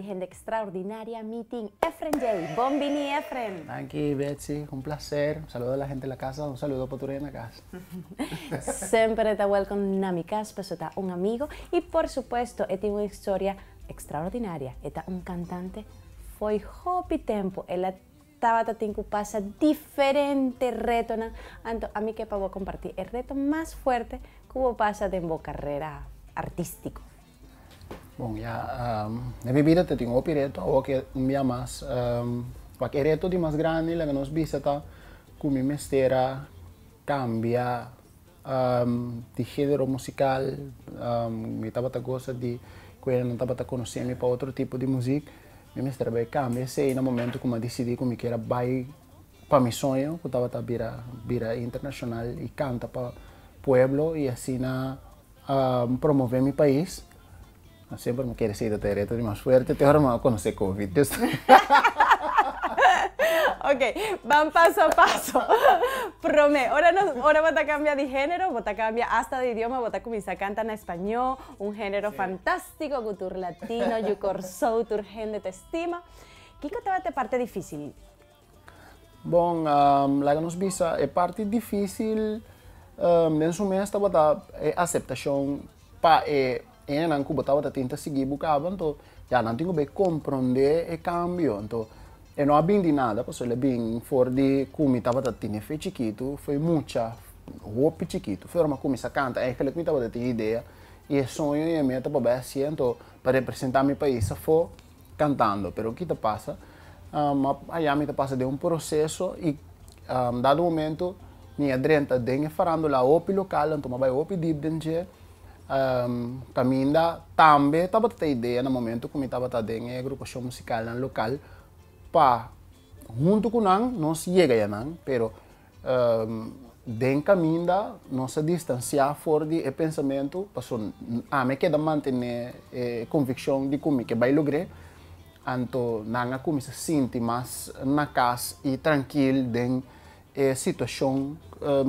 hende extraordinaria mi tin Efren Jay. Bon bini, Efren. Danki, Betsy, un placer. Un saludo a la gente de la casa, un saludo pa tur hende na cas. Semper e ta welcome na mi cas paso ta un amigo y por supuesto e tin un historia extraordinaria. E ta un cantante fo'i hopi tempo. El a tabata tin cu pasa diferente retonan, anto ami ke pa bo comparti e reto mas fuerte cu bo pasa den bo carera artistico. Bon, ya, den mi bida ta tin hopi reto, awor ke un bia mas, wak e reto di mas grandi laga nos bisa ta cu mi mester a cambia di genero musical, mi tabata goza di cu e nan tabata conoce mi pa otro tipo di muziek, mi mester a bay cambia esey na momento cu mi a dicidi cu mi kier a bay pa mi soño cu tabata bira bira internacional y canta pa pueblo y asina promove mi pais. Semper mi kere esey ta e reto di mas fuerte te ora mi a conoce covid. Ok, ban paso a paso. Prome, ora nos, ora bo ta cambia di genero, bo ta cambia hasta di idioma, bo ta cuminsa canta na español, un genero fantastico cu tur latino, yu Corsou, tur hende ta estima. Kico tabata e parte dificil? Bon, laga nos bisa e parti dificil den su mes tabata e aceptacion pa e hendenan cu bo tabata tin ta sigui bo caba, anto ya nan tin cu bay comprende e cambio, anto e no a bin di nada pasobra el a bin for di cu mi tabata tene fe chikitu, fe mucha hopi chikitu, fe ora mi a cuminsa canta eigenlijk mi tabata tin idea y e soño y e meta pa bay hacié, anto pa representa mi pais afo. Cantando, pero ki ta pasa? Aya mi ta pasa den un proceso y dado momento mi a drenta den e farandula hopi local, anto mi a bay hopi diep den dje, caminda tambe tabata ta idea na momento cu mi tabata den e agrupacion musicalnan local pa hunto cu nan nos yega yanan, pero Den kaminda nos a distansiá for di e pensamentu, pasobra ami a keda mantené e konvikshon di ku mi ke bai logr'é, anto nan a kuminsá sinti mas na kas i trankil den e situashon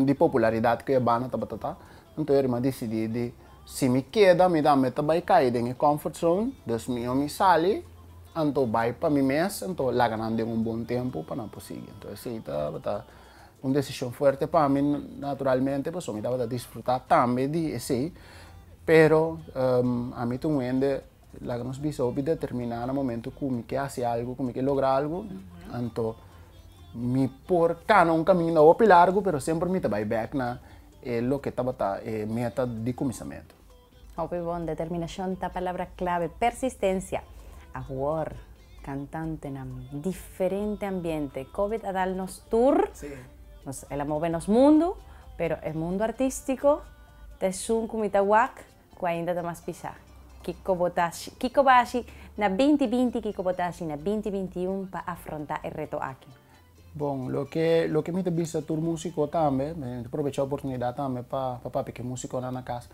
di popularidat ku e banda tabata ta. Anto e rima disidí di si mi keda mi tambe ta bai kai den e comfort zone, dus mihó mi sali anto bai pa mi mes, anto laga nan den un bon tempu pa nan por sigui. Anto esei tabata un desishon fuerte pa mi naturalmente pasobra mi tabata disfruta tambe di esei, pero ami ta un hende laga nos bisa hopi determina na momento ku mi ke hasi algu, ku mi ke logra algu, anto mi por kana un kaminda hopi largu pero semper mi ta bai bek na e loke tabata e meta di kuminsamentu. Hopi bon, determinashon ta palabra clave, persistencia. Awor, cantantenan, diferente ambiente. Covid a dal nos tur, nos, el a move nos mundo, pero e mundo artistico ta esun cu mi ta wak cu ainda ta mas pisa. Kico bo ta haci, kico bo a haci na 2020, kico bo ta haci na 2021 pa afronta e reto aki? Bon, loke loke mi ta bisa tur músiko tambe, mi ta probechá oportunidat tambe pa pa papia ku e músikonan na kas.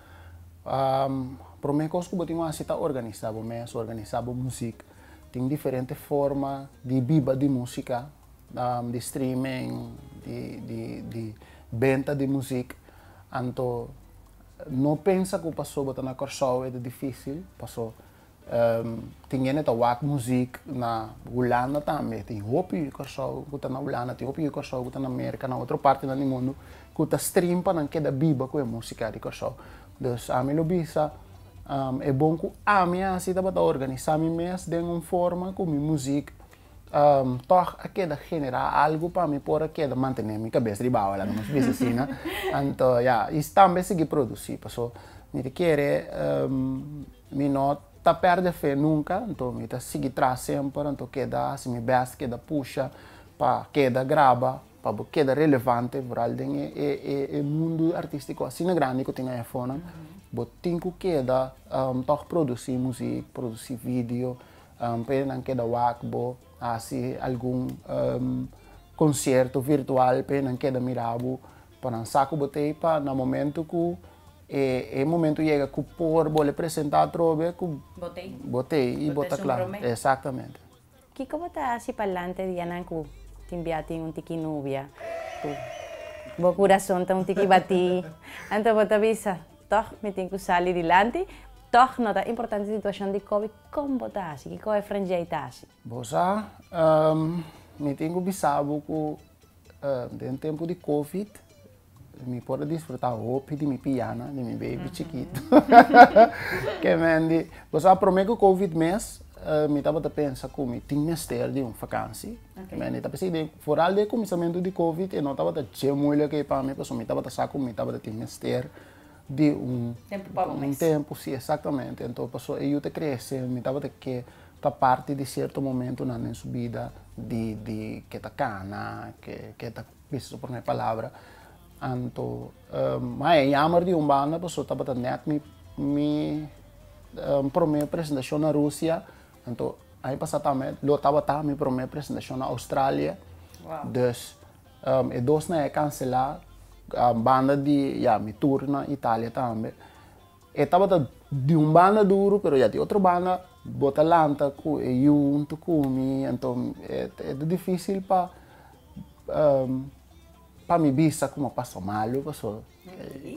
Promé kos ku bo tin ku hasi ta organisá bo mes, organisá bo muzik. Tin diferente forma di biba di músika, di streaming, di di di benta di muzik. Anto no pensa ku paso bo ta na Kòrsou e ta difísil, paso Tin hende ta wak muzik na Hulanda tambe. Tin hopi yu Kòrsou ku ta na Hulanda, tin hopi yu Kòrsou ku ta na Merka, na otro partinan di mundu ku ta stream pa nan keda biba ku e músika di Kòrsou. Dus ami lo bisa e bon ku ami a hasi tabata organisá mi mes den un forma ku mi muzik tòg a keda generá algu pa mi por a keda mantené mi kabes riba awa, laga nos bisa asina. Anto ya, i tambe sigui produsí paso mi ta kere. Mi no ta perde fe nunca, anto mi ta sigui tras semper, anto keda haci mi best, keda pusha pa keda graba, pa bo keda relevante, vooral den e e mundo artistico asina grandi cu tin ayefonan, bo tin cu keda toch produci muziek, produci video, pa nan keda wak bo, haci algun concierto virtual pa nan keda mira bo, pa nan sa cu bo t'ey pa na momento cu E e momento yega ku por bo le presenta atrobe ku Bo t'ei. bo t'ei i Bo bo ta ta kla. esun promé. Exactamente. Kiko bo ta hasi palante dianan ku tin bia tin un tiki nubia, ku bo kurason ta un tiki batí, anto bo ta bisa, tòg mi tin ku sali dilanti. Toch no ta importante situashon di Covid, kon bo ta hasi? Kiko Efren Jay ta hasi? Bo sa, mi tin ku bisa bo ku den tempu di Covid mi por a disfrutá hopi di mi piana, di mi baby chikitu. Ke men di, bo sa promé ku Covid mes mi tabata pensa ku mi tin mester di un fakansi. Ke men di ta p'esei den foral den e kuminsamentu di Covid e no tabata dje moeilijk ei pa mi pasobra mi tabata sa ku mi tabata tin mester di un Tempu pa bo un mes. tempu, si, exactamente. Anto paso e yu ta crece, mi tabata ke ta parti di cierto momentonan den su bida di di ke ta cana, ke ke ta bisa su prome palabra. Anto ma e jammer di un banda paso tabata net mi mi prome presentacion na Rusia, anto aña pasa tambe lo tabata mi prome presentacion na Australia. Wow. Dus E dosnan e cancelá banda di ya mi tour na Italia tambe. E tabata di un banda duru pero ya di otro banda bo ta lanta cu e yu hunto cu mi anto e ta dificil pa pa mi bisa cu mi a pasa malo pasobra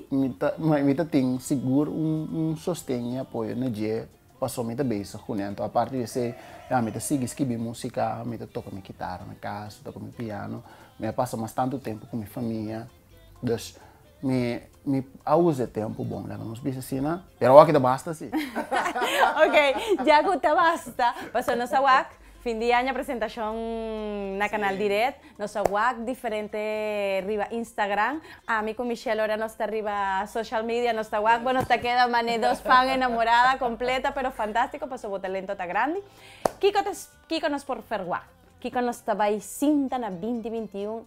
mi ta mi ta tin sigur un sosten y apoyo na dje. Paso mi ta bezig ku ne. Anto aparte di esei, ya mi ta sigui skibi músika, mi ta toka mi kitara na kas, toka mi piano. Mi a pasa mas tantu tempu ku mi famia. Dus mi mi a usa e tempu bon, laga nos bisa asina. Pero awor aki ta basta si. Ok, ya ku ta basta, pasobra nos a wak fin di aña presentashon na Canal Direct. Nos a wak diferente riba Instagram. Ami ku Michelle ora nos ta riba social media nos ta wak bo nos ta keda mane dos fan enamorada completa pero fantastico paso bo talento ta grandi. Kiko ta kiko nos por ferwagt? Kiko nos ta bai sinta na 2021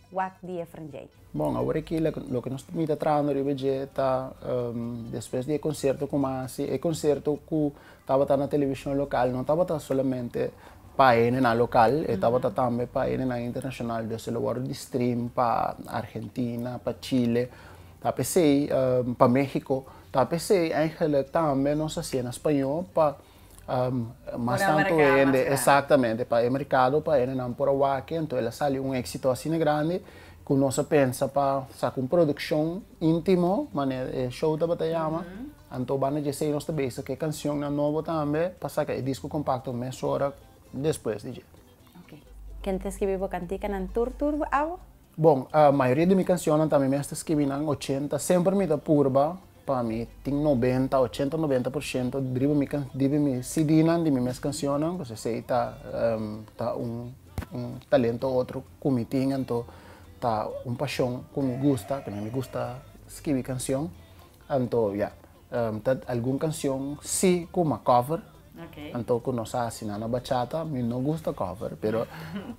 wak di Efren Jay? Bon, awor aki loke nos mi ta trahando riba dje ta despues di e concierto ku mi a hasi, e concierto ku tabata na televishon lokal no tabata solamente pa hendenan lokal, e tabata tambe pa hendenan internashonal, dus e lo wòrdu di stream pa Argentina, pa Chile, ta p'esei, pa Mexico, ta p'esei eigenlijk tambe nos hasié na spañó pa mas tantu hende, exactamente, pa e merkado, pa hendenan por a wak, enton el a sali un éksito asina grandi ku nos a pensa pa saka un produkshon íntimo, manera e show tabata yama. Anto banda dje esei nos ta bezig ku e kansionnan nobo tambe pa saka e disko kompakto mesora despues di dje. Ok. Ken ta skibi bo kantikanan tur tur bo abo? Bon, mayoria di mi kansionnan ta mi mes ta skibi nan ochenta, semper mi ta purba pa mi tin nobenta, ochenta 90% riba mi riba mi CD-nan di mi mes kansionnan, pasobra esei ta ta un un talento otro ku mi tin, anto ta un pashon ku mi gusta, ku mi gusta skibi kansion. Anto ya, ta algun cancion si cu m'a cover, anto cu nos a haci na bachata, mi no gusta cover, pero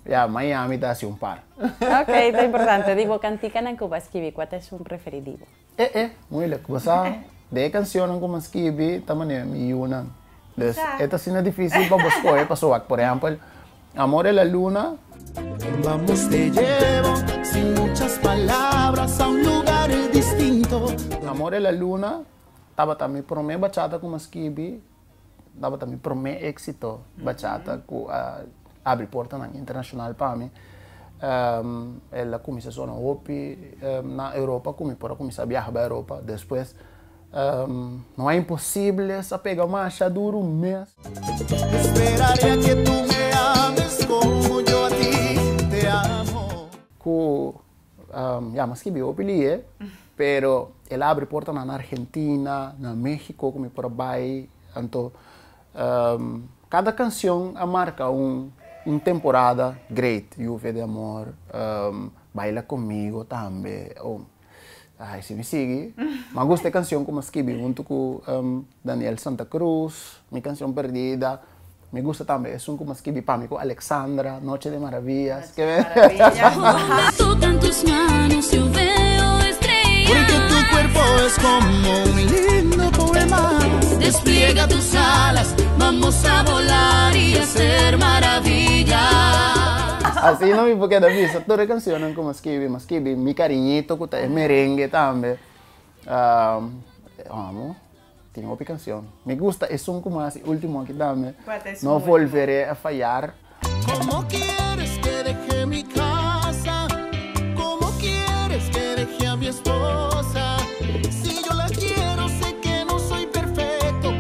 ya Miami ta haci un par. Ok, ta importante. Di bo canticanan cu bo a skibi, cua ta esun preferi di bo? Eh eh, moeilijk. Bo sa, den e cancionnan cu m'a skibi ta manera mi yunan. Dus e ta asina dificil pa bo scoge pasobra, por ehempel, Amor en la luna. Vamos te llevo sin muchas palabras a un lugar distinto. Amor en la luna tabata mi prome bachata ku mi a skibi, tabata mi prome éksito bachata ku a abri portanan internashonal pa mi. El a kuminsá sona hopi na Europa ku mi por a kuminsá biaha bai Europa. Despues No hay imposibles a pega masha duru mes. Esperaré a que tú me ames como yo a ti te amo. Ku ya mi skibi hopi lie, pero el a abri portanan na Argentina, na Mexico ku mi por a bai. Anto kada kanshon a marka un un temporada great, Lluvia de amor, Baila conmigo tambe. Ai, si mi sigui. Mi a gusta e cancion cu mi a skibi hunto cu Daniel Santa Cruz, Mi Cancion Perdida. Mi gusta tambe esun cu mi a skibi pa mi cu Alexandra, Noche de Maravillas. Noche de Maravillas. Tocan tus manos yo veo estrellas. Porque tu cuerpo es como un lindo poema. Despliega tus alas, vamos a volar y hacer maravillas. Asina mi por keda bisa tur e cancionnan cu mi a skibi. Mi a skibi Mi Cariñito cu ta e merengue tambe. Amo, tin hopi cancion. Mi gusta esun cu mi a haci ultimo aki tambe. Cual ta esun No ultimo? volveré a fallar. Como quieres que deje mi casa, como quieres que deje a mi esposa, si yo la quiero sé que no soy perfecto.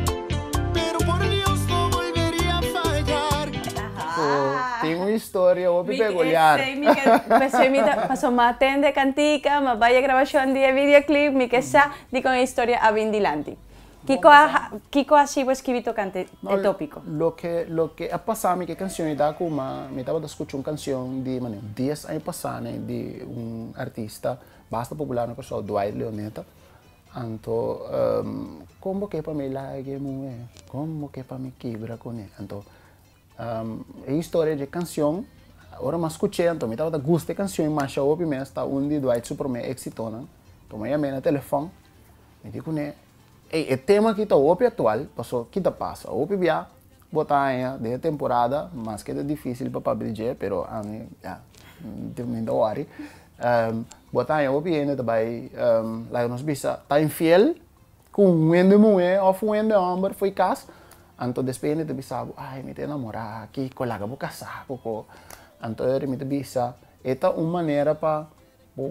peculiar. Pesei mi ta paso m'a tende kantika, m'a bai e grabashon di e videoclip, mi ke sa dikon e historia a bin dilanti. Kiko a kiko a hasi bo skibi tokante e topiko? Loke loke a pasa mi ku e kanshon ei ta ku mi tabata skucha un kanshon di mane dies aña pasá di un artista basta popular na Kòrsou, Dwight Leoneta. Anto kon bo ke pa mi laga e muhé? Kon bo ke pa mi kibra kuné? Anto e historia dje kanshon, ora mi a skuch'é anto mi tabata gusta e kanshon masha hopi mes, ta un di Dwight su promé éksitonan. Anto mi a yam'é na telefòn, mi di kuné, Ey, e tema aki ta hopi aktual, paso ki ta pasa? Hopi bia bo ta haña den e temporada, maske ta difísil pa papia di dje, pero ami ya, mi no ta wòri. Bo ta haña hopi hende ta bai, laga nos bisa, ta infiel ku un hende muhé òf un hende hòmber fo'i kas, anto despues hende ta bisa bo, ay mi ta enamorá, kiko, laga bo kasá koko. Anto eri mi ta bisa, e ta un manera pa bo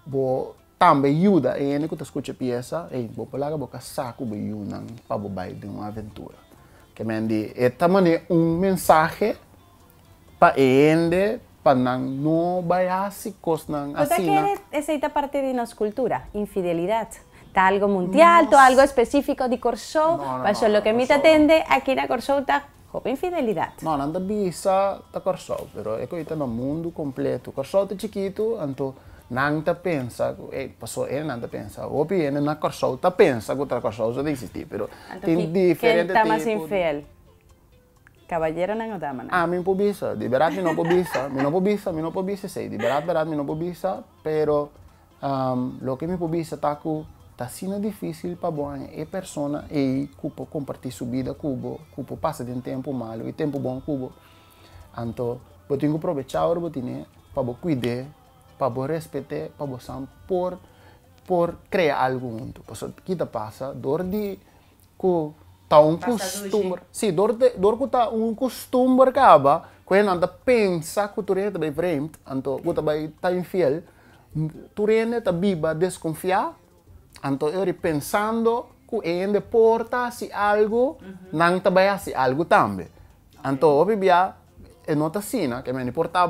bo tambe yuda e hende ku ta skucha e piesa, ey, bo por laga bo kasá ku bo yunan pa bo bai den un aventura. Ke men di, e ta manera un mensahe Pa e hende pa nan no bai hasi kosnan Bo ta asina. kere esei ta parti di nos kultura, infidelidat. Ta algo mundial, ta algo espesífiko di Kòrsou, No, no, pasobra no, loke mi ta Kòrsou no. tende aki na Kòrsou ta hopi infidelidat. No, nan ta bisa ta Kòrsou, pero e koe ta na mundu kompleto. Kòrsou ta chikitu, anto nan ta pensa ku ey, pasobra e nan ta pensa, hopi hende na Kòrsou ta pensa ku ta Kòrsou so ta eksistí, pero Anto tin ki ken diferente ta mas tipo di. infiel? Caballeronan o damanan? Ami por bisa, di berat mi no por bisa, mi no por bisa, mi no por bisa esei, di berat berat mi no por bisa, pero loke mi por bisa ta ku ta asina difisil pa bo haña e persona ei ku por kompartí su bida ku bo, ku por pasa den tempu malu i tempu bon ku bo. Anto bo tin ku probechá ora bo tine pa bo kuid'é, pa bo respet'é, pa bo san por por krea algu huntu. Pasobra ki ta pasa dor di Ku ta un kustumber. Sí, dor de, dor ku ta un kustumber kaba, ku e nan ta pensa ku tur hende ta bai vreemd, anto ku ta bai ta infiel, tur hende ta biba deskonfiá, anto e ora pensando ku e hende por ta hasi algu, nan ta bai hasi algu tambe. Anto hopi bia e no ta asina, ke mende por ta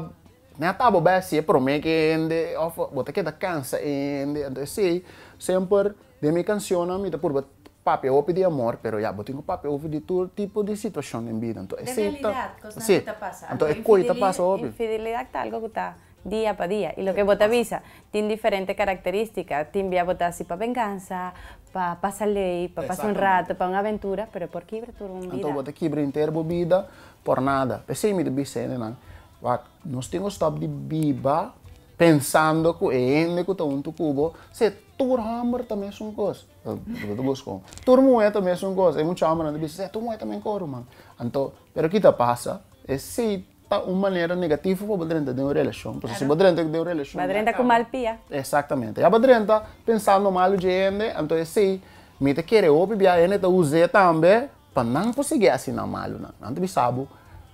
ne a ta bo bai hasié promé ku e hende òf bo ta keda kansa e hende, anto esei semper Den mi cancionnan mi ta purba papia hopi di amor, pero ya, bo tin cu papia hopi di tur tipo di situacion den bida. Anto esey ta, De realidad, cosnan si, cu ta pasa. anto e coy ta pasa hopi. Infidelidad ta algo cu ta dia pa dia. Y loke bo ta bisa, tin diferente caracteristica. Tin bia bo ta haci pa venganza, pa pasa ley, pa pasa un rato, pa un aventura, pero por kibra tur un bida. Anto bo ta kibra henter bo bida por nada. P'esey mi ta bisa hendenan, wak, nos tin cu stop di biba pensando cu e hende cu ta hunto cu bo, se Tur hòmber ta mesun kos. Bo ta buska un. Tur muhé ta mesun kos. E mucha hòmbernan ta bisa, tur muhé ta men kos, ruman. Anto, pero ki ta pasa? Esei ta un manera negativo pa bo drenta den un relashon. Pasobra si bo drenta den un relashon. Bo drenta ku mal pia. Eksaktamente. Ya bo drenta pensando malu dje hende, anto esei mi ta kere hopi bia hende ta us'é tambe pa nan por sigui hasi nan malunan. Nan ta bisa bo,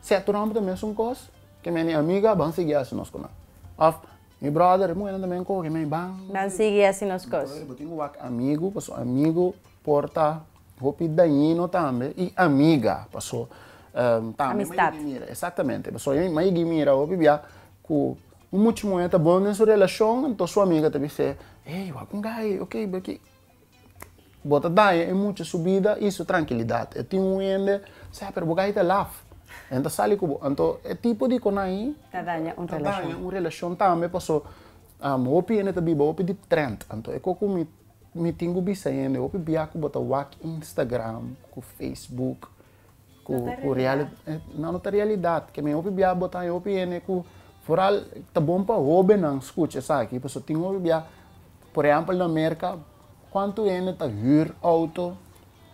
sè tur hòmber ta mesun kos, ke meni amiga, ban sigui hasi nos ku nan. Òf, Mi brother, e muhernan ta men kohe men ban. Ban sigui hasi nos kos. Bo tin ku wak amigu, paso amigu por ta hopi dañino tambe i amiga, paso tambe Amistad. mi mira, exactamente, paso mi a yegi mira hopi bia ku un mucha muher ta bon den su relashon, anto su amiga ta bis'é, ey wak un gai, ok, bo aki. Bo ta daña e mucha su bida i su trankilidat. E tin un hende, sa, pero bo gai ta laf. E ta sali ku bo. Anto e tipo di kon ai Ta daña un ta relashon. daña un relashon tambe paso hopi hende ta biba hopi di trend. Anto e kos ku mi mi tin ku bisa hende hopi bia ku bo ta wak Instagram ku Facebook ku ku reali no no ta realidat. Ke men hopi bia bo ta haña hopi hende ku foral ta bon pa hobennan skucha esaki paso tin hopi bia por ehèmpel na Merka Kuantu hende ta hür outo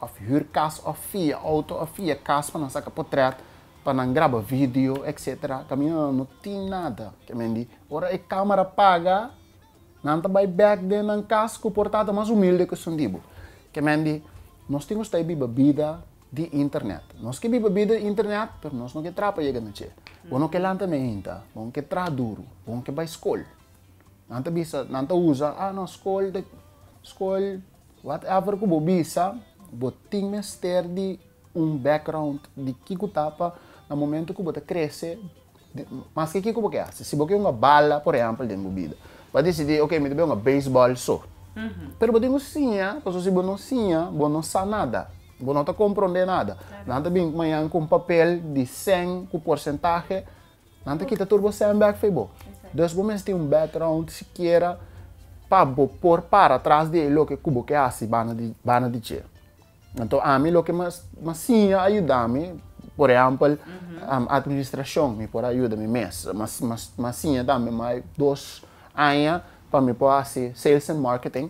òf hür kas òf fia outo òf fia kas pa nan saka potrèt, pa nan graba video, etsetera. Kaminda nan no tin nada. Ke men di, ora e kamera paga, nan ta bai bèk den nan kas ku por ta ta mas humilde ku esun di bo. Ke men di, nos tin ku sta e biba bida di internet. Nos ke biba bida di internet, pero nos no ke trapa yega na dje. Bo no ke lanta meinta, bo no ke traha duru, bo no ke bai skol. Nan ta bisa, nan ta usa, ah no, skol ta, skol, whatever ku bo bisa, bo tin mester di un background di kiko ta pa na momento ku bo ta krese, Maske kiko bo ke hasi, si bo ke hunga bala, por ehèmpel, den bo bida, bo a disidí, ok, mi ta bai hunga beisbòl so. Pero bo tin ku siña, pasobra si bo no siña, bo no sa nada, bo no ta komprondé nada. Nan ta bin mañan ku un papel di sèn ku porsentahe, nan ta kita tur bo sèn bèk fo'i bo. Dus bo mester tin un background sikiera pa bo por para tras di e loke ku bo ke hasi banda di banda di dje. Anto ami loke mas mas siña a yuda mi, por ehèmpel, administrashon mi por a yuda mi mes. Mas mas mas siña tambe mas dos aña pa mi por hasi sales and marketing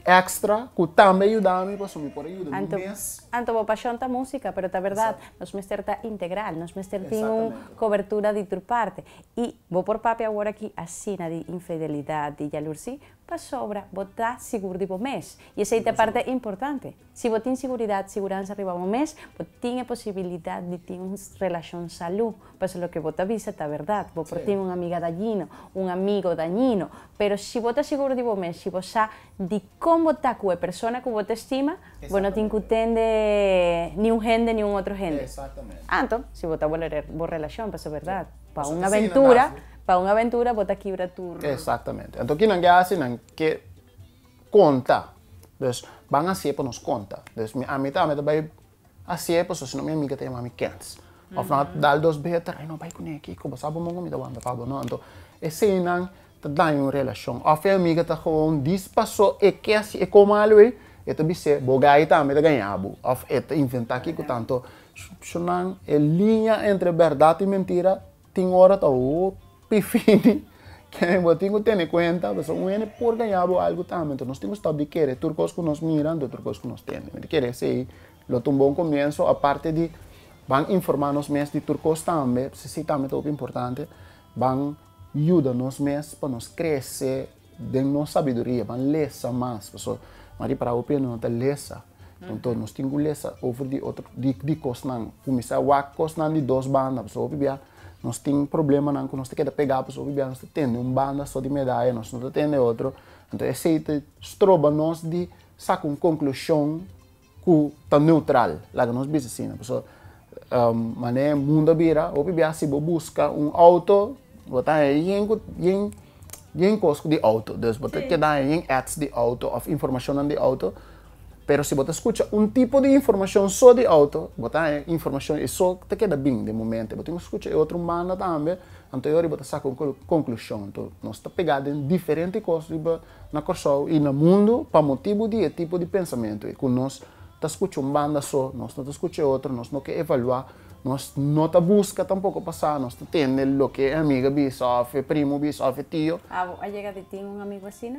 extra ku tambe a yuda mi pasobra mi por a yuda mi mes. Anto bo pashon ta músika, pero ta bèrdat, nos mester ta integral, nos mester tin un kobertura di tur parte. I bo por papia awor aki asina di infidelidat, di yalursí, Pasobra bo ta sigur di bo mes, i esei ta e parte importante. Si bo tin siguridat, siguransa riba bo mes, bo tin e posibilidat di tin un relashon salú. Pasobra loke bo ta bisa ta bèrdat. Bo por tin un amiga dañino, un amigo dañino, pero si bo ta sigur di bo mes, si bo sa dikon bo ta ku e persona ku bo ta estima, bo no tin ku tende niun hende ni un otro hende. Anto, si bo ta bolere bo relashon, pasobra bèrdat, pa un aventura, Pa un aventura bo ta kibra tur. Exactamente. Anto ki nan ke hasi? Nan ke konta. Dus ban hasié pa nos konta. Dus mi ami tambe ta bai hasié pasobra si no mi amiga ta yama mi kens. Of nan a dal dos beter, ay no bai kuné kiko bo sa bo mon ku mi ta wanta pa bo no. Anto eseinan ta daña un relashon. Of e amiga ta gewoon dis paso e ke hasi e ko malu ei, e ta bis'é bo gai tambe ta gaña bo. Of e ta inventá kiko tanto. Nan e liña entre bèrdat i mentira Tin ora ta hopi fini ke bo tin ku tene kuenta pasobra un hende por gaña bo algu tambe. Enton nos tin ku stòp di kere tur kos ku nos mira anto tur kos ku nos tende. Mi ta kere esei lo ta un bon komienso aparte di ban informá nos mes di tur kos tambe, esei tambe ta hopi importante, ban yuda nos mes pa nos krese den nos sabiduria, ban lesa mas pasobra mi a ripará hopi hende no ta lesa. Anto nos tin ku lesa over di otro di di kosnan, kuminsá wak kosnan di dos banda, pasobra hopi bia nos tin problemanan ku nos ta keda pegá pasobra hopi bia nos ta tende un banda so di medaya, nos no ta tende otro, anto esei ta stroba nos di saka un konklushon ku ta neutral, laga nos bisa asina, pasobra manera mundu a bira hopi bia si bo buska un outo bo ta haña yen ku yen yen kos di outo, dus bo ta keda haña yen ads di outo òf informashonnan di outo. Pero si bo ta skucha un tipo di informashon so di outo, bo ta haña informashon i so ta keda bin den momento. Bo tin ku skucha e otro banda tambe, anto e ora bo ta saka un konklushon. Anto nos ta pegá den diferente kos riba na Kòrsou i na mundu pa motibu di e tipo di pensamentu ei, ku nos ta skucha un banda so, nos no ta skucha e otro, nos no ke evaluá, nos no ta buska tampoko pa sa, nos ta tende loke e amiga bisa òf e primo bisa òf e tio. Abo a yega di tin un amigu asina?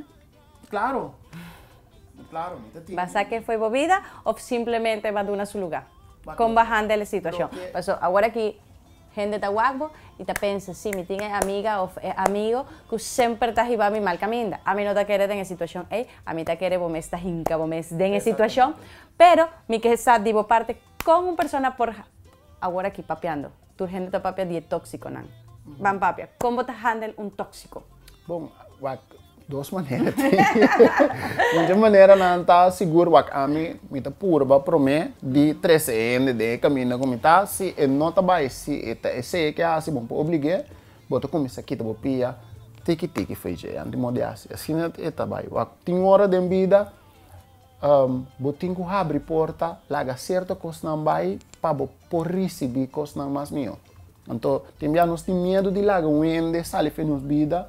Claro. Claro, mi ta tin. Basa ke foi bo bida of simplemente ba duna su lugar? Kon ba handle e situacion? Paso awor aki hende ta wak bo y ta pensa, si mi tin e amiga of e amigo cu semper ta hiba mi mal caminda. Ami no ta kere den e situacion ey, ami ta kere bo mes ta hinca bo mes den e situacion. Pero mi ke sa di bo parte con un persona por awor aki papiando. Tur hende ta papia di e toxiconan. Ban papia, con bo ta handle un toxico? Bon, wak dos manera tin. Mucha maneranan ta sigur wak ami mi ta purba prome di trese e hende den e kaminda ku mi ta. Si e no ta bai, si e ta esei e ke hasi, bon por oblig'é, bo ta kuminsá kita bo pia tiki tiki fo'i dje. Anto modo di hasi. Asina e ta bai. Wak tin ora den bida bo tin ku habri porta, laga sierto kosnan bai pa bo por risibí kosnan mas mihó. Anto, tin bia nos tin miedu di laga un hende sali for nos bida,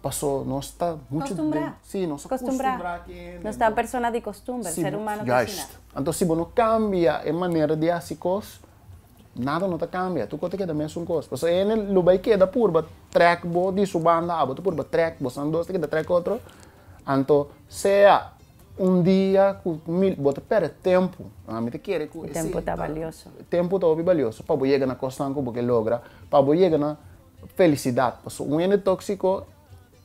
paso nos ta muchu den. Kostumbrá. Sí, nos a kustumbrá ki hende. Nos ta persona di kostumber, ser humano ta asina. Juist. Anto, si bo no kambia e manera di hasi kos, nada no ta kambia. Tur kos ta keda mesun kos. Pasobra e hende lo bai keda purba trèk bo di su banda, abo ta purba trèk, boso nan dos ta keda trèk otro. Anto, sea un dia ku mil, bo ta pèrdè tempu. Ami ta kere ku esei. Tempu ta balioso. Tempu ta hopi balioso pa bo yega na kosnan ku bo ke logra, pa bo yega na felisidat. Pasobra un hende tóksiko,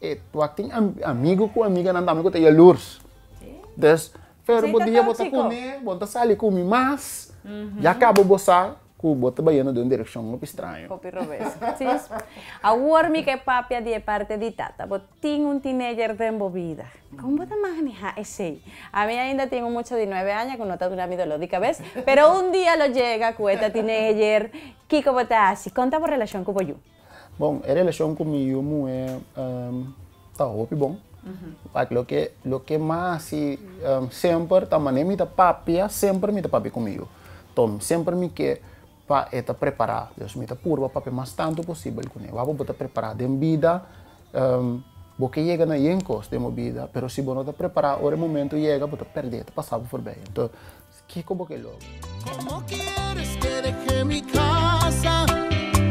e wak tin amigu ku amiganan tambe ku ta yalurs. Dus, pero bo dia bo ta kuné, bo no ta sali ku mi mas, ya kaba bo sa. Ku bo ta bayendo den un direkshon hopi straño. Hopi robes. Si. Awor mi ke papia di e parte di tata. Bo tin un teenager den bo bida. Kon bo ta maneha esei? Ami ainda tin un mucha di nuebe aña ku no ta duna mi doló di kabes, pero un dia lo yega ku e ta teenager. Kiko bo ta hasi? Kon ta bo relashon ku bo yu? Bon, e relashon ku mi yu muhé ta hopi bon. Wak, loke loke mas hasi semper ta manera mi ta papia, semper mi ta papia ku mi yu. Tom, semper mi ke pa e ta prepará. Dus mi ta purba papia mas tantu posibel kuné. Wak bo ta prepará den bida, bo ke yega na yen kos den bo bida, pero si bo no ta prepará ora e momento yega bo ta pèrdè, ta pasa bo forbei. Anto, Kiko bo ke logra? Como quieres que deje mi casa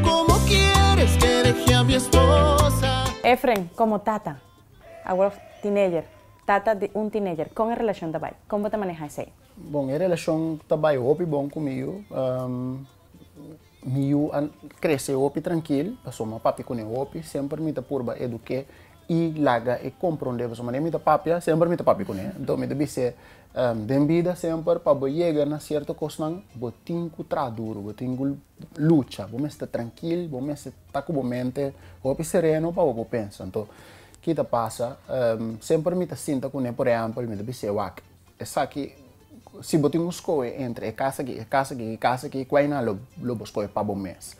Como quieres que deje a mi esposa. Efren, komo tata, awor teenager, tata di un teenager, kon e relashon ta bai? Kon bo ta maneha esei? Bon, e relashon ta bai hopi bon ku mi yu. Mi yu a krese hopi trankil, pasobra mi a papia kuné hopi, semper mi ta purba eduk'é i laga e komprondé, pasobra manera mi ta papia, semper mi ta papia kuné. Anto mi ta bis'é, den bida semper pa bo yega na sierto kosnan, bo tin ku traha duru, bo tin ku lucha, bo mester trankil, bo mester ta ku bo mente hopi sereno pa bo por pensa. Anto, ki ta pasa, semper mi ta sinta kuné, por ehèmpel, mi ta bis'é, wak, esaki Si bo tin ku skohe entre e kas aki, e kas aki, e kas aki, kua nan lo lo bo skohe pa bo mes?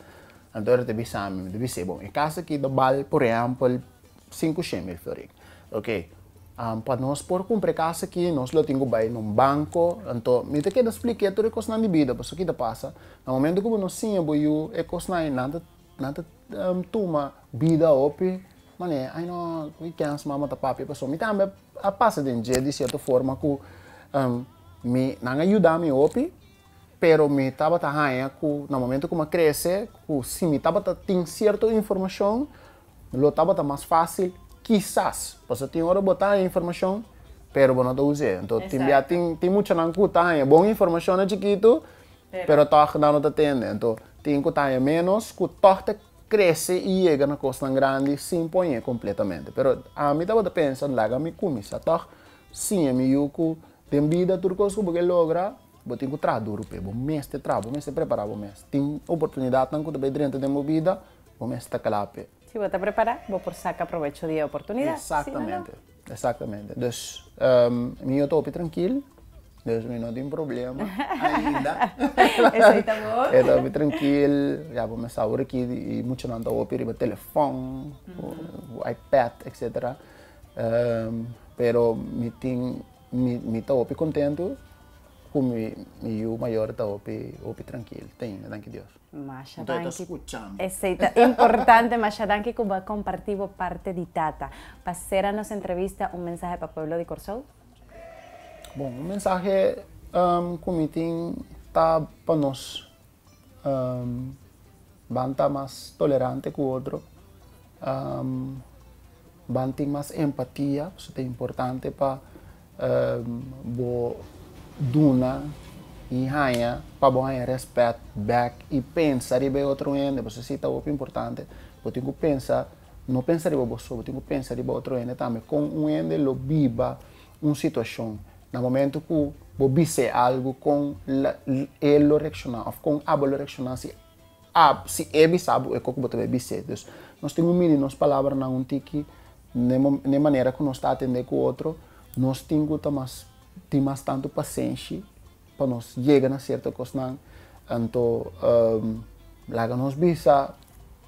Anto e ta bisa mi, mi ta bis'é, bon, e kas aki ta bal por ehèmpel sinku shen mil florin. Oke, pa nos por kumpra e kas aki nos lo tin ku bai na un banko, anto mi ta keda splik'é tur e kosnan di bida, pasobra ki ta pasa, na momento ku bo no siña bo yu e kosnan ei, nan ta nan ta tuma bida hopi manera, ai no, mi kens mama ta papia pasobra mi tambe a pasa den dje di cierto forma cu mi nan a yuda mi hopi pero mi tabata haña cu na momento cu mi a crece cu si mi tabata tin cierto informacion lo tabata mas facil kisas pasobra tin ora bo ta haña informacion pero bo no ta us'e enton tin bia tin tin muchanan cu ta haña bon informacion na chikito pero tog nan no ta tende enton tin cu ta haña menos cu tog ta Crece y yega na cosnan grandi sin poñe completamente. Pero ami tabata pensa, laga mi cuminsa tog siña mi yu cu den bida tur cos cu bo ke logra, bo tin cu traha duro p'e. Bo mester traha, bo mester prepara bo mes. Tin oportunidadnan cu ta bay drenta den bo bida, bo mester ta cla p'e. Si bo ta prepara, bo por saca probecho di e oportunidad. Si no, no. Exactamente, exactamente. Dus mi yu ta hopi trankil. Dus mi no tin problema ainda. Esei ta bo. E ta hopi trankil. Ya bo mes sa ora aki i muchanan ta hopi riba telefòn, iPad, etcetera. Pero mi tin, mi ta hopi kontentu ku mi yu mayor ta hopi, hopi trankil te ainda, danki Dios. Masha danki. Esei ta importante. Masha danki ku bo a kompartí bo parte di tata. Pa sera nos entrevista un mensahe pa pueblo di Kòrsou. Bon, un mensahe ku mi tin ta pa nos ban ta mas tolerante ku otro, ban tin mas empatia, pasobra ta importante pa bo duna i haña pa bo haña rèspèt bèk i pensa riba e otro hende, pasobra esei ta hopi importante. Bo tin ku pensa. No pensa riba bo so, bo tin ku pensa riba otro hende tambe. Kon un hende lo biba un situashon na momento ku bo bis'é algu, kon e lo reakshoná òf kon abo lo reakshoná si si e bisa bo e kos ku bo ta bai bis'é. Dus nos tin ku midi nos palabranan un tiki n'e manera ku nos ta atendé ku otro. Nos tin ku ta mas tin mas tantu pasenshi pa nos yega na sierto kosnan. Anto laga nos bisa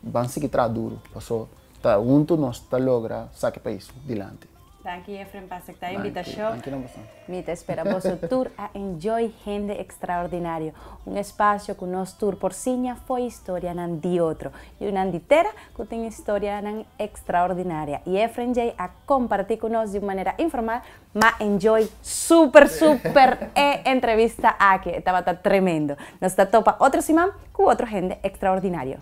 ban sigui traha duru paso ta huntu nos ta logra saka e pais dilanti. Danki Efrem pa acepta e invitacion. Danki na boso. Mi ta espera boso tur a enjoy Hende Extraordinario, un espacio cu nos tur por siña fo'i historianan di otro. Yunan di tera cu tin historianan extraordinaria. Y Efrem Jay a comparti cu nos di un manera informal Ma enjoy super super e entrevista aki, e tabata tremendo. Nos ta topa otro siman ku otro hende extraordinario.